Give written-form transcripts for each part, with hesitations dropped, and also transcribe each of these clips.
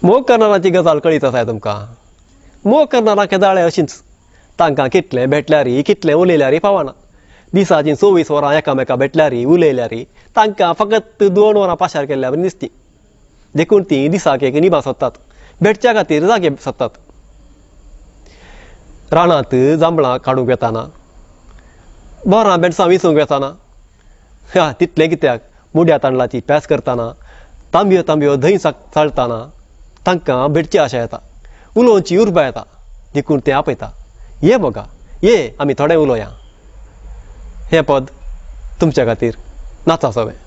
मोग करणाराची गजाल कळीत आसा तुमकां. मोग करणारा केदाळे अशींच, तांकां कितलें भेटल्यार कितलें उलयल्यार पावना. दिसाचीं 24 वरां एकामेका भेटल्यार उलयल्यार तांकां फकत 2 वरां पाशार केल्ल्या बरी दिसती. देखून तीं दिसाक एक निभां सोदतात, भेटच्या खातीर जागे सोदतात. रानांत जांबळां काडूंक वेताना, बोरां बेणसां विसूंक वेताना, हा तितलें कित्याक मुड्या तांदळाची प्यास करतना, तांबयो तांबयो धंय चाळटाना तांकां भेटची आशा येता, उलोवची उर्बा येता. देखून तें आपयता, ये मोगा ये आमी थोडें उलोवया. हें पद तुमच्या खातीर नाचा सवें.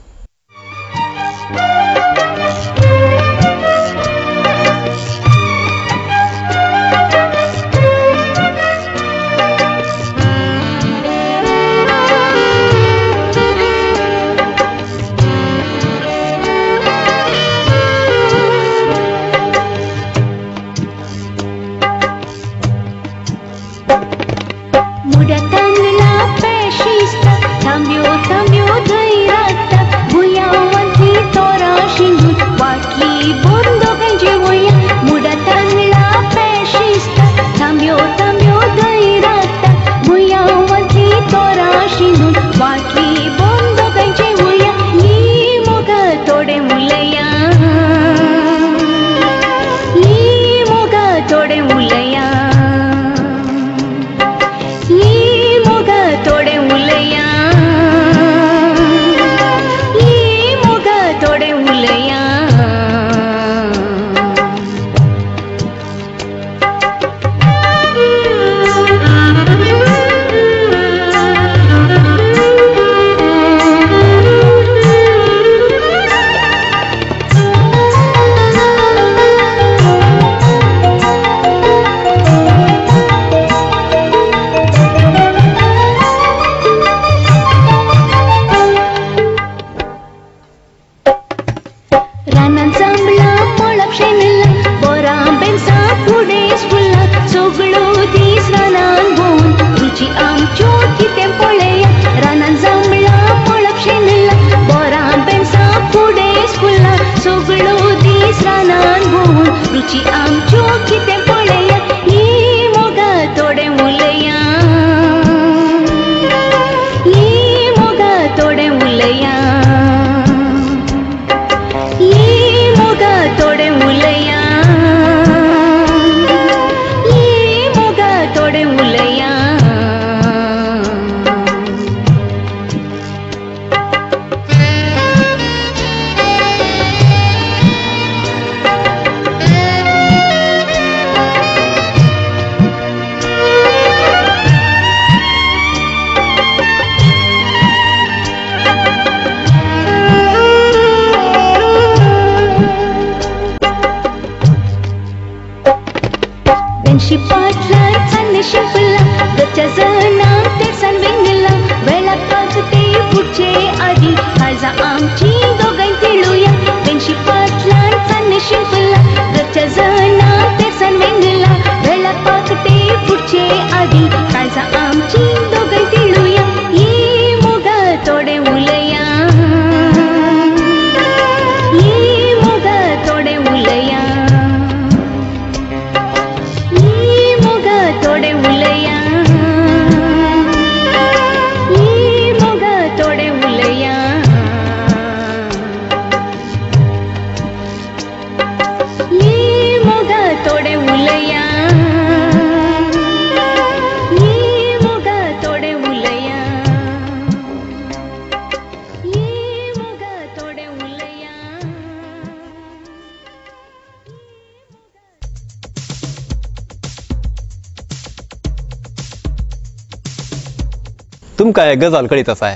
तुमकां एक गजाल कळीत आसा,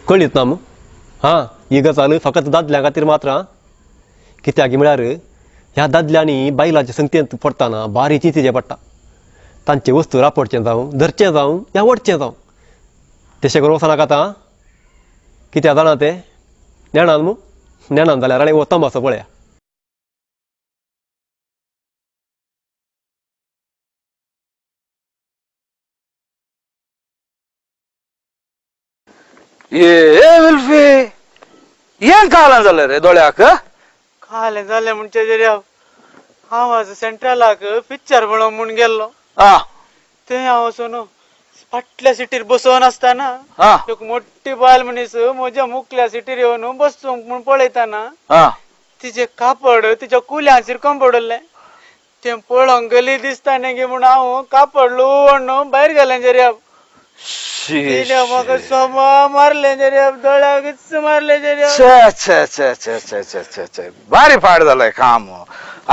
कळीत ना मू? हां, ही गजाल फकत दादल्यां खातीर मात्र. आं, कित्याक म्हळ्यार ह्या दादल्यांनी बायलांच्या संगतेंत पडटना बारीक चिंतचें पडटा. तांचे वस्तू रापडचें जावं, धरचें जावं या ओडचें जावं, तशें करून वचनाकात. आं, कित्याक जाणा तें नेणान मू? नेणान जाल्यार आनी हो तमासो पळया. ये विल्फी, हें कालें जालें रे दोळ्याक? कालें जालें म्हणचे जेऱ्याव हांव आज सेंट्रलाक पिक्चर पळोवंक म्हूण गेल्लो. थंय हांव वचून फाटल्या सिटीर बसोवन आसतना एक मोठी बायल मनीस म्हज्या मुखल्या सिटीर येवन बसूंक म्हूण पळयतना तिचे कापड तिच्या कुल्यान शिरकोन पडलें. तें पळोवंक गली दिसता न्ही म्हूण हांव कापड लुवण भायर गेलें जरी. तिणें म्हाका समा मारलें जरी, दोळ्याकच मारलें जरी. बारी पाड जालें काम.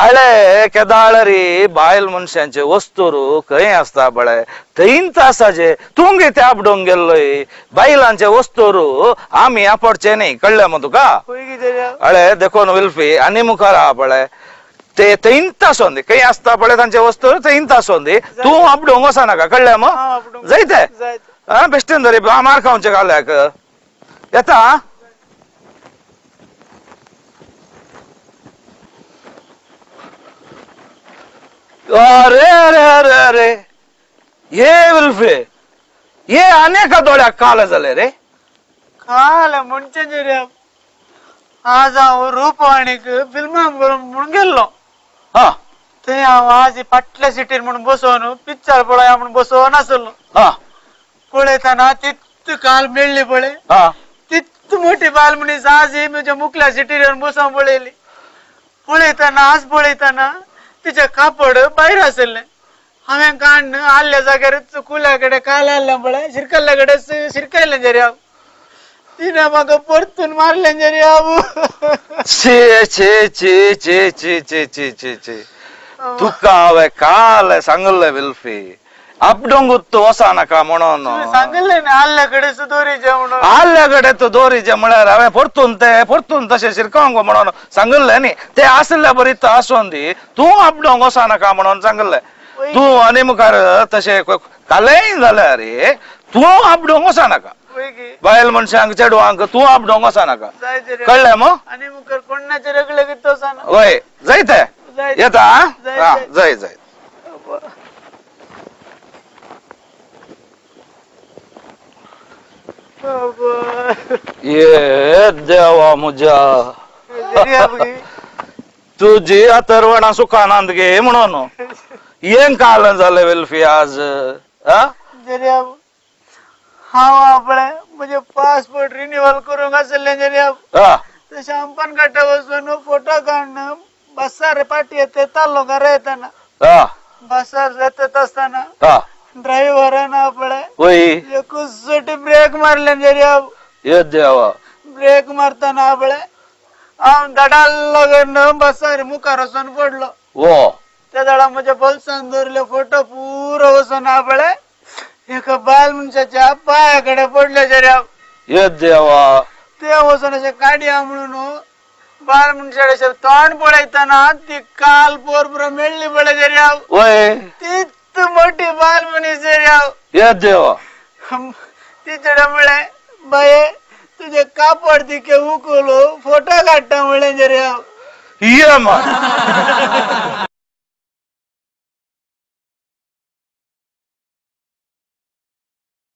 अळे केदाळ रे बायल मनशांचे वस्तूर खंय आसता बळे थंयच आसा जे तूं गे ते आपडोंक गेल्लोय. बायलांचे वस्तूर आमी आपडचे न्ही, कळ्ळें मग तुका? अळे देखून विल्फी आनी मुखार आहा पळय ते थंयच आसोन दी, खंय आसता पळय तांचे वस्तूर थंयच आसोन दी. तूं आपडोंक वचो नाका, कळ्ळें मग? जायते आं बेश्टेन दरी मार खावचे काल्याक येता. अरे अरे अरे अरे ये विल्फे ये अनेका दोळ्याक काल जाले रे. काल म्हणचे रे आज हांव रूपवाणीक फिल्मां म्हणून गेल्लो. थंय हांव आज फाटल्या सिटीर म्हणून बसोवन पिक्चर पळोवया म्हणून बसोवन आसलो. पळयतना तित काल मेळ्ळी पळय, तित मोठी बायल मनीस आज म्हज्या मुखल्या सिटीर येवन बसोवन पळयली. पळयतना आज पळयतना तिचें कापड भायर आसलें. हांवें काडून आल्ल्या जाग्यारच कुल्या कडेन काल आल्लें पळय, शिरकल्ल्या कडेन शिरकयलें जरी हांव. तिणें म्हाका परतून मारलें जरी हांव. छे छे छे छे छे छे छे छे छे तुका हांवें काल सांगल्लें विल्फी आपडोंगूच वचा नाका म्हणून. सांगल्लें न्ही आल्ल्या कडेन दोरीचें म्हणून. आल्ल्या कडेन दोरीचें म्हळ्यार हांवें परतून ते परतून तशें शिरकोंक म्हणून सांगल्लें न्ही. ते आसल्या बरी आसून दी, तूं आपडोंग वचा नाका म्हणून सांगल्लें. तूं आनी मुखार तशें कालेय जाल्यार रे तूं आपडोंग वचा नाका. बायल मनशांक चेडवांक तूं आपडोंग वचा नाका, कळ्ळें मग? आनी मुखार कोणाचे रगले वय जायते येता. जाय जाय. ये देवा म्हज्या तुजी अथर्वणा सुखानंद गे म्हणून यें काल जालें वेल्फी आज. हांव आपले म्हजे पासपोर्ट रिन्युअल करूंक आसलें जरी तशें अंपन घाटा वचून फोटो काडून बसार पाटी येता ताल्लो घरा येताना बसार येतात आसतना ड्रायव्हरान आपले एकूच ब्रेक मारले जरी. देवा ब्रेक मारतना आपले हांव धडाल्लो करून बसार मुखार वचून पडलो. त्या दडा म्हज्या बोल्सान दवरले फोटो पुरो वचून आपले एका बायल मनशाच्या पांया कडेन पडले जरी. देवा ते वचून अशें काडया म्हणून बायल मनशाचे तोंड पळयतना ती काल पोर पुरो मेळ्ळी पळय जरी. तीच मोठी बायल मनीस जरी. देवा तिचे म्हळें बाये तुजे कापड तिके उखलो फोटो काडटा म्हणलें जरी. ये.